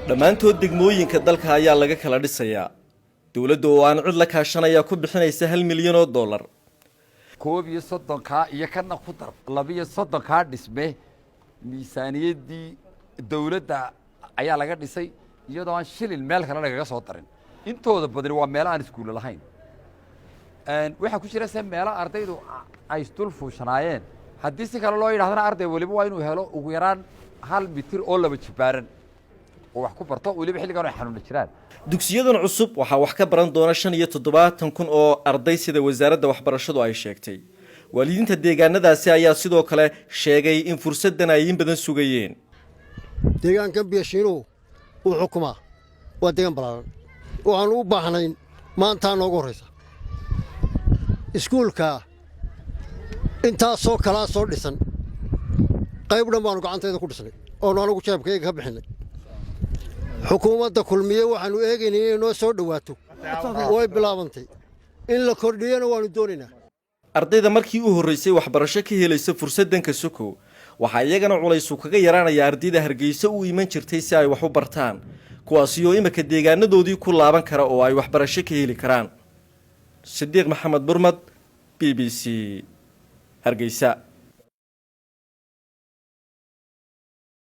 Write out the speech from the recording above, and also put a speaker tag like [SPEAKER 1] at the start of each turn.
[SPEAKER 1] Dhammaantood degmooyinka dalka ayaa laga kala dhisayaa. Dowladda oo aan cid la kaashanaya ku bixinaysa $1 milyan.
[SPEAKER 2] 31-kaa iyo kana ku dar, 32-kaa dhisme miisaaniyaddii dowladda ayaa laga dhisay, iyadoo aan shilin meel kale lagaga soo darin. Intooda badani waa meelo aan iskuulla lahayn. Waxaa ku jira se meelo ardaydu ay isdul fuushanaayeen. Haddii si kale loo yidhahdana, arday weliba waa inuu helo ugu yaraan 1 mitir oo laba jibaaran oo wax ku barto, weliba xilligan ay xanuuna jiraan.
[SPEAKER 1] Dugsiyadan cusub waxaa wax ka baran doona 75,000 oo arday, sida wasaaradda waxbarashadu ay sheegtay. Waalidiinta deegaanadaasi ayaa sidoo kale sheegay in fursaddan ay in badan sugayeen.
[SPEAKER 3] Deegaankan Biyashiinuhu wuu xukumaa, waa deegaan ballaaran. Waxaannu u baahnayn maantaa noogu horraysa iskuulkaa. Intaasoo kalaa soo dhisan, qayb dhan baannu gacantayda ku dhisnay oonu anagu jeebkayga ka bixinnay. Xukuumadda Kulmiye waxaannu eegaynay inay noo soo dhowaato. Way bilaabantay, in la kordhiyona waannu doonaynaa.
[SPEAKER 1] Ardayda markii u horreysay waxbarasho ka helaysa fursaddanka sokow, waxaa iyagana culaysu kaga yaraanaya ardayda Hargeysa u iman jirtay si ay wax u bartaan, kuwaasi oo imika deegaanadoodii ku laaban kara oo ay waxbarasho ka heli karaan. Sidiiq Maxamed Burmad, BBC, Hargeysa.